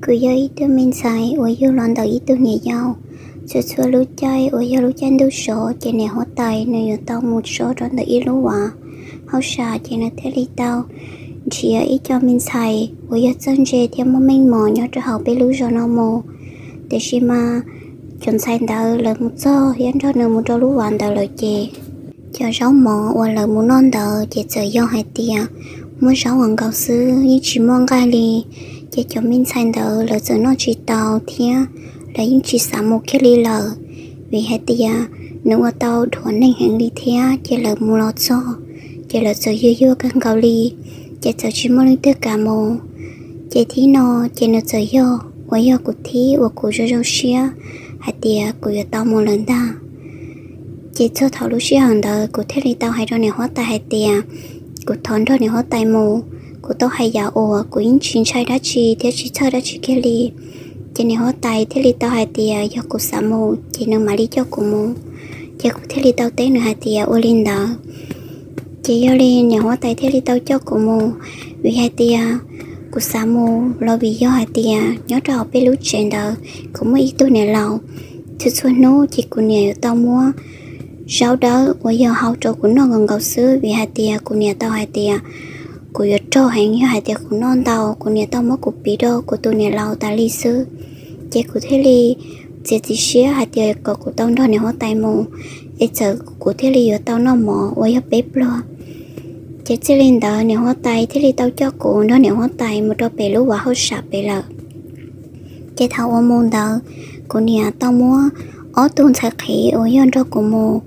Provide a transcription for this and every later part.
Kuv yog ib tug me ntxhais uas yug los ntawm ib tug niam yau. Txhua txhua lub caij uas yog lub caij ntuj so ces niam huab tais nws yuav tau mus so rau ntawm ib lub vaj hauj sam ces nws thiaj li tau nrhiav ib co me ntxhais uas yog txawj ntse thiab muaj meej mom nyob rau hauv peb lub zos no mus. Tiam sis mas cov ntxhais ntawd lawv mus txog thiab nrog nws mus rau lub vaj ntawd lawm ces cov zaub mov uas lawv mus noj ntawd ces txawm yog hais tias muaj zaub uas nkaus xwb, yeej tsis muaj nqaij li. Ces cov me ntxhais ntawd lawv txawm noj tsis tau thiab lawv yeej tsis xav mus kiag li lawm, vim hais tias nws ua tau dhuav neeg heev li thiab. Ces lawv mus los txog ces lawv txawm yuag yuag kawg nkaus li, ces txawm tsis muaj leej twg kam mus. Ces thib no ces nws txawm yog uas yog kuv thib uas kuv zoo zoo siab hais tias kuv yuav tau mus lawm ntag. Ces txog thaum lub sij hawm ntawd kuv thiaj li tau hais rau niam huab tais hais tias kuv thov nrog niam huab tais mus. Kuv tau hais yam uas kuv yeej tsis ntshai dab tsi thiab tsis txhawj dab tsi kiag li. Ces niam huab tais thiaj li tau hais tias yog kuv xav mus ces nws mam li coj kuv mus. Ces kuv thiaj li tau teb nws hais tias ua li ntawd. Ces yog li niam huab tais thiaj li tau coj kuv mus, vim hais tias kuv xav mus los vim yog hais tias nyob rau hauv peb lub tsev ntawd kuv muaj ib tug niam laus. Txhua txhua hnub ces kuv niam yuav tau muab zaub dawb uas yog hau rau kuv noj nkaus nkaus xwb, vim hais tias kuv niam tau hais tias kuv yuav rog heev yog hais tias kuv noj ntau. Kuv niam tau muab kuv piv rau kuv tus niam laus tas li xwb. Ces kuv thiaj li txiav txim siab hais tias kom kuv tau nrog niam huab tais mus, es txawm kuv thiaj li yuav tau noj mov uas yog peb pluag. Ces txij li ntawd niam huab tais thiaj li tau coj kuv nrog niam huab tais mus rau pem lub vaj hauj sam pem lawm. Ces thaum uas mus ntawd, kuv niam tau muab ob tug ntxhais qhev uas yog nrog kuv mus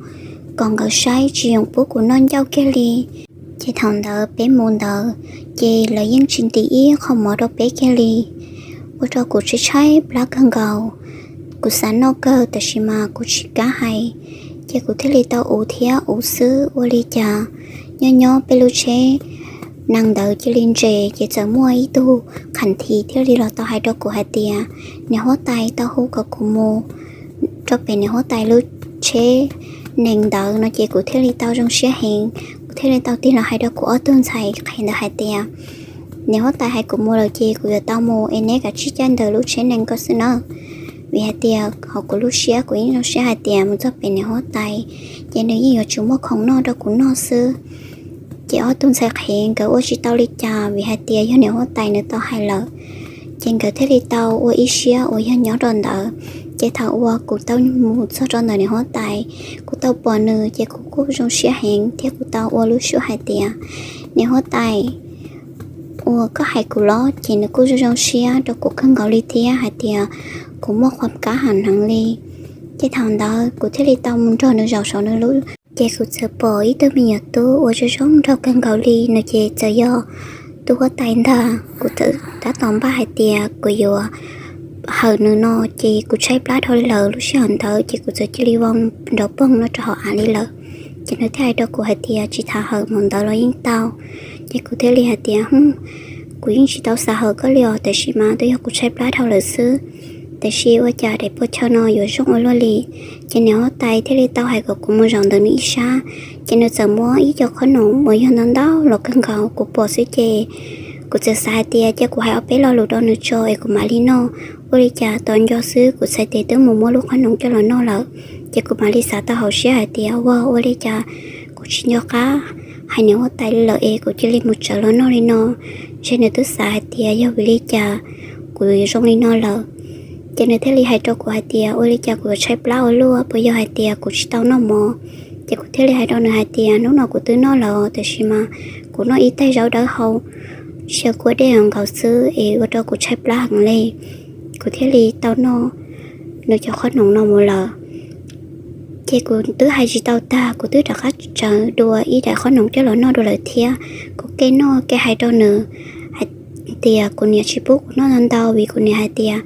kom nkawd saib tsis yoom pub kuv noj ncauj kiag li. Ces thaum ntawd peb mus ntawd, ces lawv yeej tsis ntim ib qho mov rau peb kiag li, ua rau kuv tshaib tshaib plab kawg nkaus. Kuv xav noj kawg tab sis mas kuv tsis kam hais, ces kuv thiaj li tau ua thiab ua xwb. Ua li cas nyob nyob peb lub tsheb nees ntawd cia li nres, ces txawm muaj ib tug qhas thim thiaj li los tau hais rau kuv hais tias niam huab tais tau hu kom kuv mus rau pem niam huab tais lub tsheb nees ntawd no. Ces kuv thiaj li tau zoo siab heev, kuv thiaj li tau tig los hais rau kuv ob tug ntxhais qhev ntawd hais tias niam huab tais hais kuv mus lawm ces kuv yuav tau mus, es neb kav tsij caij ntawm lub tsheb nees ko xwb nawb. Vim hais tias hauv kuv lub siab kuv yeej zoo siab hais tias mus txog pem niam huab tais ces nws yeej yuav tsum muaj khoom noj rau kuv noj xwb. Ces ob tug ntxhais qhev nkawd ua tsis tau li cas vim hais tias yog niam huab tais nws tau hais lawm, ces nkawd thiaj li tau ua ib siab uas yog nyob rau ntawd. Ces thaum uas kuv tau mus txog rau ntawm niam huab tais, kuv tau pom nws ces kuv kuj zoo siab heev thiab kuv tau ua lub suab hais tias niam huab tais, uas koj hais kuv los? Ces nws kuj zoo zoo siab rau kuv kawg nkaus li thiab hais tias kuv muaj qhov kab ham hneev li. Ces thaum ntawd kuv thiaj li tau mus nrog nws zaum saum nws lub, ces kuv txawm pom ib tug me nyuam tub uas zoo zoo nraug kawg nkaus li no ces txawm yog tus huab tais ntag. Kuv txawm tab tom npaj hais tias kuv yuav hawm nws no, ces kuv tshaib plab dhau li lawm. Lub sij hawm ntawd ces kuv txawm cia li vau nrov poog no rau hauv av li lawm. Ces nws thiaj hais rau kuv hais tias tsis tas hawm mus ntawd los yeej tau. Ces kuv thiaj li hais tias hm, kuv yeej tsis tau xav hawm koj li os, tab sis mas twb yog kuv tshaib plab dhau lawm xwb. Tab sis ua cas daim pua chaw no yuav zoo ua luaj li. Ces niam huab tais thiaj li tau hais kom kuv mus zaum ntawm nws ib sab. Ces nws txawm muab ib co qhob noom uas yog ntau ntau los kawg nkaus kuv pom xwb ces kuv txawm xav hais tias cia kuv hais ob peb lo lus rau nws tso es kuv mam li noj. Ua li cas tos nco xwb kuv txhais tes twb mus muab lub qhob noom coj los noj lawm. Ces kuv mam li xav tau hauv siab hais tias ua, ua li cas kuv tsis nco qab hais niam huab tais li lawm es kuv cia li mus tsawv los noj li no. Ntshe nws twb xav hais tias yog vim li cas kuv zoo li no lawm. Ces nws thiaj li hais rau kuv hais tias ua li cas kuv yuav tshaib plab ua luaj, puas yog hais tias kuv tsis tau noj mov? Ces kuv thiaj li hais rau nws hais tias hnub no kuv twb noj lawm, tab sis mas kuv noj ib tais zaub dawb hau, ntsia kua dej nkaus xwb es ua rau kuv tshaib plab heev li. Kuv thiaj li tau noj nws cov qhob noom no mus lawm. Ces kuv twb hais tsis tau tag, kuv twb rov qab tsawv dua ib daim qhob noom coj los noj dua lawm thiab. Kuv kev noj kev hais rau nws hais tias kuv niam tsis pub kuv noj ntau ntau vim kuv niam hais tias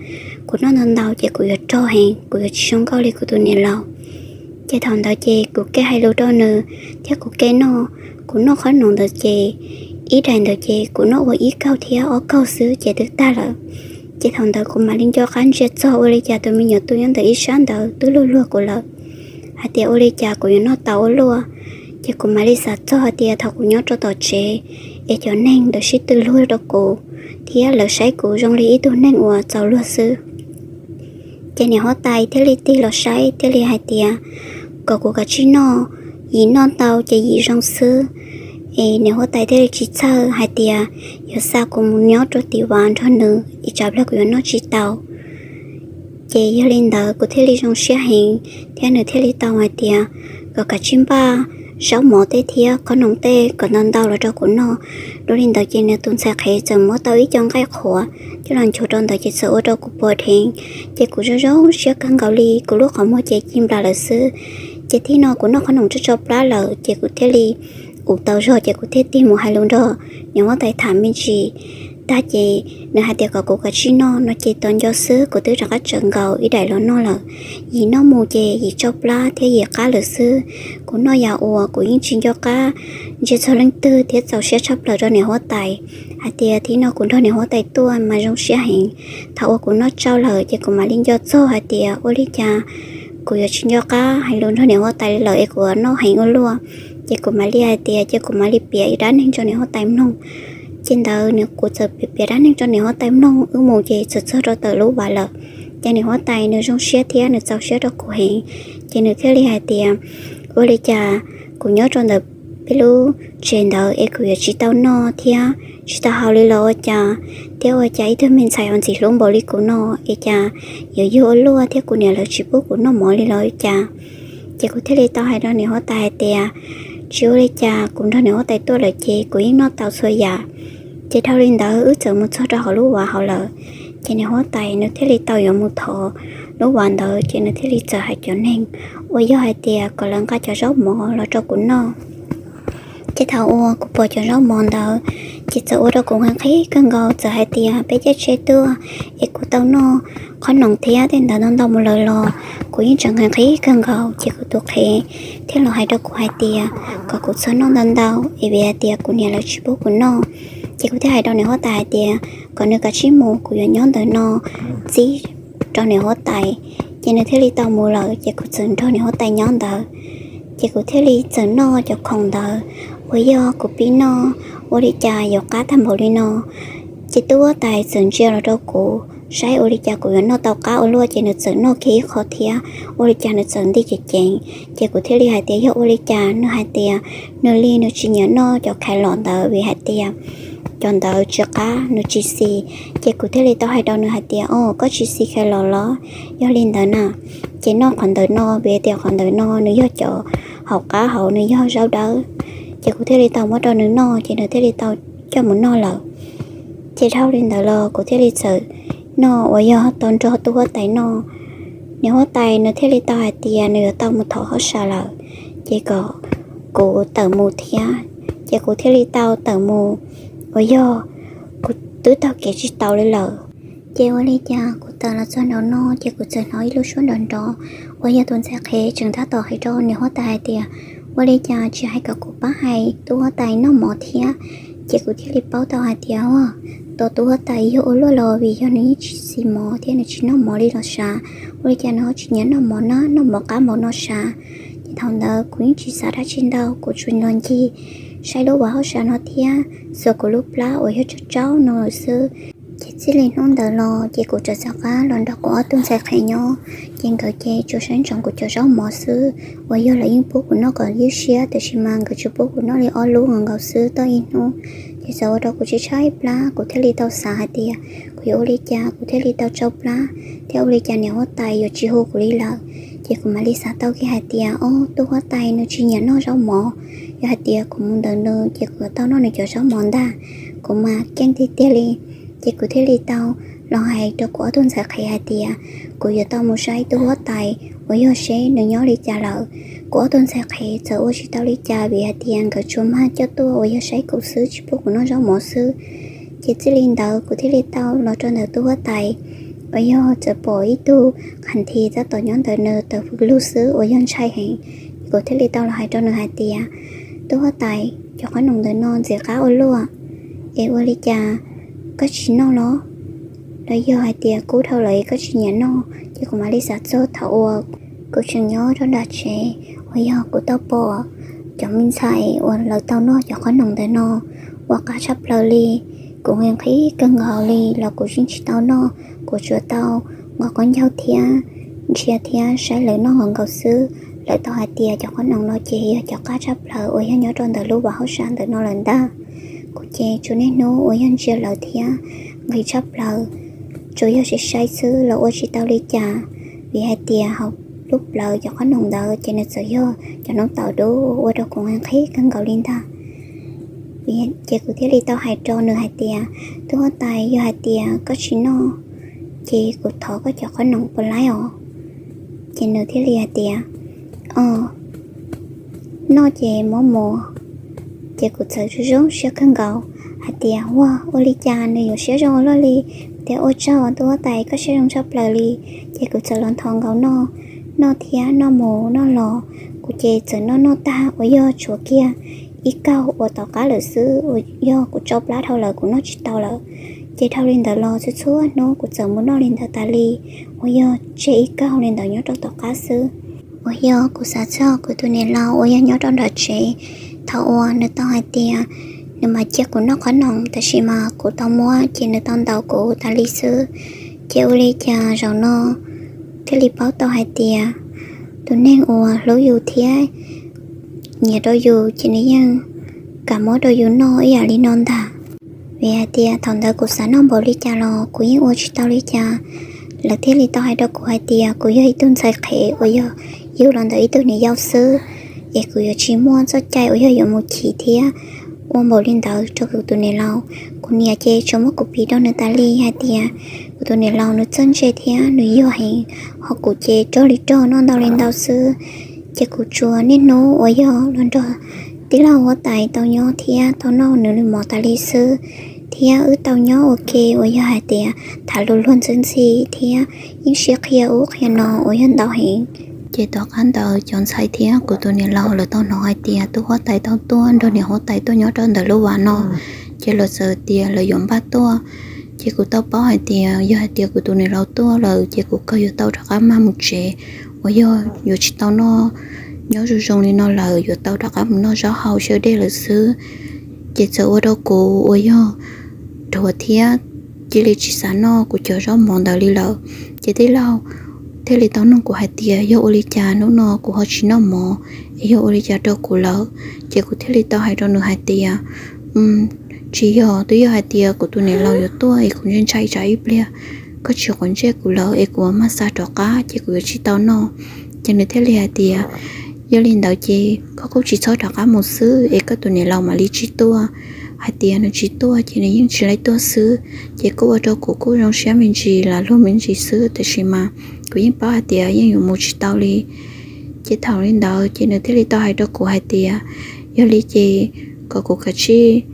kuv noj ntau ntau ces kuv yuav rog heev, kuv yuav tsis zoo nkauj li kuv tus niam laus. Ces thaum ntawd ces kuv kev hais lus rau nws thiab kuv kev noj. Kuv noj qhob noom ntawd ces ib daim ntawd ces kuv noj ua ib kaug thiab ob kaug xwb ces twb tag lawm. Ces thaum ntawd kuv mam li nco qab ntsia txog ua li cas tus me nyuam tub nyob ntawm ib sab ntawd twb luag luag kuv lawm hais tias ua li cas kuv yuav noj tau ua luaj. Ces kuv mam li xav txog hais tias thaum kuv nyob rau tom tsev es cov neeg ntawd sib tw luag rau kuv, thiab lawv saib kuv zoo li ib tug neeg uas txaus luag xwb. Ces niam huab tais thiaj li tig los saib thiaj li hais tias kom kuv kav tsij noj, yim noj tau ces yim zoo xwb. Es niam huab tais thiaj li tsis txhawj hais tias yuav xa kuv mus nyob rau tim vaj nrog nws ib tsam pliag kuv yuav noj tsis tau. Ces yog li ntawd kuv thiaj li zoo siab heev thiab nws thiaj li tau hais tias kom kav tsij npaj zaub mov tej thiab qhob noom tej kom ntau ntau los rau kuv noj. Dua li ntawd ces nws tus ntxhais qhev txawm muab tau ib co nqaij qhuav coj los nchuav rau ntawd ces txawm ua rau kuv pom dheev. Ces kuv zoo zoo siab kawg nkaus li, kuv lub qhov muag ces ci nplas lawm xwb. Ces thib no kuv noj qhob noom tso tso plab lawm ces kuv thiaj li ua tau zog ces kuv thiaj tig mus hais lus nrog niam huab tais tham me ntsis tag ces nws hais tias kom kuv kav tsij noj no ces tos nco xwb kuv twb rov qab tsawv nkaus ib daim los noj lawm. Yim noj mus ces yim tso plab thiab yim qab lawm xwb. Kuv noj yam uas kuv yeej tsis nco qab ntsia txog leej twg thiab txaus siab tshaj plaws rau niam huab tais hais tias thib no kuv nrog niam huab tais tuaj mas zoo siab heev. Thaum uas kuv noj tsau lawm ces kuv mam li nco txog hais tias ua li cas kuv yuav tsis nco qab hais lus nrog niam huab tais li lawm es kuv noj heev ua luaj. Ces kuv mam li hais tias ces kuv mam li piav ib dab neeg rau niam huab tais mloog. Ces ntawd nws kuv txawm piav piav dab neeg rau niam huab tais mloog wb mus ces txawm txog rau tom lub vaj lawm. Ces niam huab tais nws zoo siab thiab nws txaus siab rau kuv heev. Ces nws thiaj li hais tias ua li cas kuv nyob rau ntawm peb lub tsev ntawd es kuv yuav tsis tau noj thiab tsis tau haus li los ua cas, thiab ua cas ib tug me ntxhais uas ntxim hlub npaum li kuv no es cas yuav yuag ua luaj thiab kuv niam lawv tsis pub kuv noj mov li los ua cas. Ces kuv thiaj li tau hais rau niam huab tais hais tias tsis ua li cas, kuv nrog niam huab tais tuaj lawm ces kuv yeej noj tau txhua yam. Ces dhau li ntawd wb txawm mus txog rau hauv lub vaj hauv lawm. Ces niam huab tais nws thiaj li tau yuav mus thov lub vaj ntawd ces nws thiaj li txawm hais cov neeg uas yog hais tias kom lawv nqa cov zaub mov los rau kuv noj. Ces thaum uas kuv pom cov zaub mov ntawd ces txawm ua rau kuv nqhis nqhis kawg nkaus, txawm hais tias peb caij tsheb tuaj es kuv tau noj qhob noom thiab tej ntawd ntau ntau mus lawm los kuv yeej tseem nqhis nqhis kawg nkaus. Ces kuv tus qhev thiaj los hais rau kuv hais tias kom kuv txhob noj ntau ntau es vim hais tias kuv niam lawv tsis pub kuv noj. Ces kuv thiaj hais rau niam huab tais hais tias kom nws kav tsij mus, kuv yuav nyob ntawm no txib rau niam huab tais. Ces nws thiaj li tau mus lawm ces kuv txawm nrog niam huab tais nyob ntawd. Ces kuv thiaj li txawm noj cov khoom ntawd uas yog kuv pib noj, ua li cas yuav qab tag npaum li no. Ces tub huab tais txawm ntsia los rau kuv saib ua li cas kuv yuav noj tau qab ua luaj ces nws txawm noj kiag ib qho thiab, ua li cas nws txawm nti ceev ceev. Ces kuv thiaj li hais tias yog ua li cas, nws hais tias nws li nws tsis nyiam noj cov khaij los ntawd vim hais tias cov ntawd tsis qab, nws tsis xis. Ces kuv thiaj li tau hais rau nws hais tias o, koj tsis xis khaij los los? Yog li ntawd na ces noj qhov ntawm no vim tias qhov ntawm no nws yog cov hauv qab hauv, nws yog zaub dawb. Ces kuv thiaj li tau muab rau nws noj ces nws thiaj li tau coj mus noj lawm. Ces dhau li ntawd los kuv thiaj li txawm noj uas yog tau nrog tub huab tais noj. Niam huab tais nws thiaj li tau hais tias nws yuav tau mus thov hauj sam lawm, ces kom kuv tawm mus thiab. Ces kuv thiaj li tau tawm mus uas yog kuv twb taug kev tsis tau li lawm. Ces ua li cas kuv tawm los txog nraum no ces kuv txawm hnov ib lub suab nrov nrov uas yog tus ntxhais qhev tseem tab tom hais rau niam huab tais hais tias ua li cas tsis hais kom kuv pab hais tub huab tais noj mov thiab. Ces kuv thiaj li paub tau hais tias tus tub huab tais yog ua luaj los vim yog nws yeej tsis xis mov thiab nws tsis noj mov li los sav, ua li cas nws ho tsis nyiam noj mov na, noj mov qab npaum no sav. Ces thaum ntawd kuv yeej tsis xav dab tsi ntau, kuv tsuas los ncig saib lub vaj hauj sam no thiab xuas kuv lub plab uas yog tsaub tsaub no lawm xwb. Ces txij li hnub ntawd los ces kuv rov txoj qab los nrog kuv ob tug ntxhais qhev nyob. Ces nkawd ces tsuas saib ntsoov kuv cov zaub mov xwb, uas yog lawv yeej pub kuv noj kom ywj siab, tiam sis mas nkawd tsuas pub kuv noj li ob lub nkaus xwb tau ib hnub. Ces txawm ua rau kuv tsis tshaib plab, kuv thiaj li tau xav hais tias kuv yuav ua li cas kuv thiaj li tau tsau plab, thiab ua li cas niam huab tais yuav tsis hu kuv li lawm. Ces kuv mam li xav tau kiag hais tias o, tub huab tais nws tsis nyiam noj zaub mov, yog hais tias kuv mus ntawm nws ces kuv yuav tau noj nws cov zaub mov ntag. Kuv mas keej tiag tiag li. Ces kuv thiaj li tau los hais rau kuv ob tug ntxhais qhev hais tias kuv yuav tau mus saib tub huab tais uas yog seb nws nyob li cas lawm. Kuv ob tug ntxhais qhev txawm ua tsis tau li cas vim hais tias nkawd tsuas mag coj tuaj uas yog saib kuv xwb, tsis pub kuv noj zaub mov xwb. Ces txij li ntawd kuv thiaj li tau los rau ntawm tub huab tais uas yog txawm pom ib tug qha nthi tab tom nyob ntawm nws tawm fws lug xwb uas yog ntshai heev. Kuv thiaj li tau los hais rau nws hais tias tub huab tais, cov qhob noom ntawm no ntxim qab ua luaj, es ua li cas koj tsis noj los? Los yog hais tias kub dhau lawm es koj tsis nyiam noj? Ces kuv mam li xav txog thaum uas kuv tseem nyob rau nram tsev uas yog kuv tau pom cov me ntxhais uas lawv tau noj cov qhob noom ntawm no ua qab tshaj plaws li. Kuv nqhis kawg nkaus li los kuv yeej tsis tau noj, kuv tsuas tau nqos qaub ncaug thiab ntsia thiab saib lawv noj nkaus nkaus xwb. Lawv tau hais tias cov qhob noom no ces yog cov qab tshaj plaws uas yog nyob rau ntawm lub vaj hauj sam ntawm no lawm ntag. Kuv ces tsuas niaj hnub uas yog ntsia lawv thiab nqhis tshaj plaws, tsuas yog saib saib xwb los ua tsis tau li cas, vim hais tias hauv lub plawv cov qhob noom ntawd ces nws txawm yog cov noob taum dub ua rau kuv nqhis kawg nkaus li ntag. Ces kuv thiaj li tau hais rau nws hais tias, Tub huab tais, yog hais tias koj tsis noj, ces kuv thov koj cov qhob noom puas laib os? Ces nws thiaj li hais tias, Os, noj ces muab mus. Ces kuv txawm zoo zoo siab kawg nkaus hais tias, Ua, ua li cas nws yuav siab zoo ua luaj li? Kuv tias, Ua tsaug tub huab tais, koj siab zoo tshaj plaws li. Ces kuv txawm los nthos nkaus noj, noj thiab noj mus noj los, kuv ces txawm noj noj tag uas yog tshuav kiag ib kaug uas tom qab lawm xwb, uas yog kuv tsau plab dhau lawm kuv noj tsis tau lawm. Ces dhau li ntawd los txhua txhua hnub kuv txawm mus noj li ntawd tas li, uas yog tseg ib kaug li ntawd nyob rau tom qab xwb. Uas yog kuv xav txog kuv tus niam laus uas yog nyob rau nram tsev, thaum uas nws tau hais tias nws mam cia kuv noj qhob noom, tab sis mas kuv tau muab ces nws tau ntaus kuv tas li xwb. Ces ua li cas zaum no thiaj li paub tau hais tias tus neeg uas hlub yus thiab nyiam rau yus ces nws yeej kam muab rau yus noj ib yam li no ntag. Vim hais tias thaum ntawd kuv xav noj npaum li cas los kuv yeej ua tsis tau li cas. Lawv thiaj li tau hais rau kuv hais tias kuv yog ib tug ntxhais qhev uas yog yug los ntawm ib tug niam yau xwb, es kuv yuav tsis muaj txoj cai uas yog yuav mus chim thiab ua npaum li ntawd rau kuv tus niam laus. Kuv niam ces tsuas muab kuv piv rau nws tas li hais tias kuv tus niam laus nws txawj ntse thiab nws yog heev, ho kuv ces rog li rog noj ntau li ntau xwb. Ces kuv tsuas niaj hnub uas yog los nrog tij laug huab tais tau nyob thiab tau noj nws li mov tas li xwb, thiab wb tau nyob ua ke uas yog hais tias tham luag luag ntxhi ntxhi thiab yeej sib qhia ub qhia no uas yog ntau heev. Ces tom qab ntawd cov ntxhais thiab kuv tus niam laus lawv tau hnov hais tias tub huab tais tau tuaj nrog niam huab tais tuaj nyob rau ntawm lub vaj no, ces lawv txawm tias lawv yuav npaj tuaj. Ces kuv tau paub hais tias yog hais tias kuv tus niam laus tuaj lawm ces kuv kawg yuav tau rov qab mag mus tsev, uas yog yuav tsis tau noj nyob zoo zoo li no lawm, yuav tau rov qab mus noj zaub hau siab dej lawm xwb. Ces txawm ua rau kuv uas yog dhuav thiab cia li tsis xav noj kuv cov zaub mov ntawd li lawm. Ces tij laug thiaj li tau nug kuv hais tias yog ua li cas hnub no kuv ho tsis noj mov, es yog ua li cas rau kuv lawm. Ces kuv thiaj li tau hais rau nws hais tias, tsis yog, twb yog hais tias kuv tus niam laus yuav tuaj es kuv ntshai ntshai tsam ib pliag koj tsis quav ntsej kuv lawm es kuv mam xa rov qab ces kuv yuav tsis tau noj. Ces nws thiaj li hais tias yog li ntawd ces koj kuj tsis txhob rov qab mus xwb es koj tus niam laus mam li tsis tuaj. Hais tias nws tsis tuaj ces nws yeej tsis laib tuaj xwb. Ces kuj ua rau kuv kuj zoo siab me ntsis lam luag me ntsis xwb, tab sis mas kuv yeej paub hais tias yeej yuav mus tsis tau li. Ces thaum li ntawd ces nws thiaj li tau hais rau kuv hais tias yog li ces kom kuv kav tsij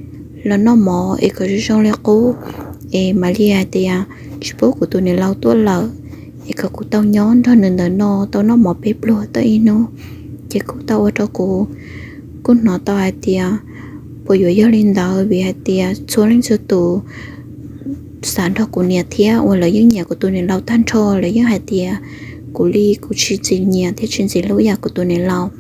los noj mov es kom zoo zoo li qub, es mam li hais tias tsis pub kuv tus niam laus tuaj lawm, es kom kuv tau nyob nrog nws ntawm no tau noj mov peb pluag tau ib hnub. Ces kuj tau ua rau kuv kuj hnov tau hais tias puas yuav yog li ntawd, vim hais tias txhua leej txhua tus xav nrog kuv niam thiab uas lawv yeej nyiam kuv tus niam laus tag nrho, lawv yeej hais tias kuv li kuv tsis ntxim nyiam thiab tsis ntxim hlub yam kuv tus niam laus.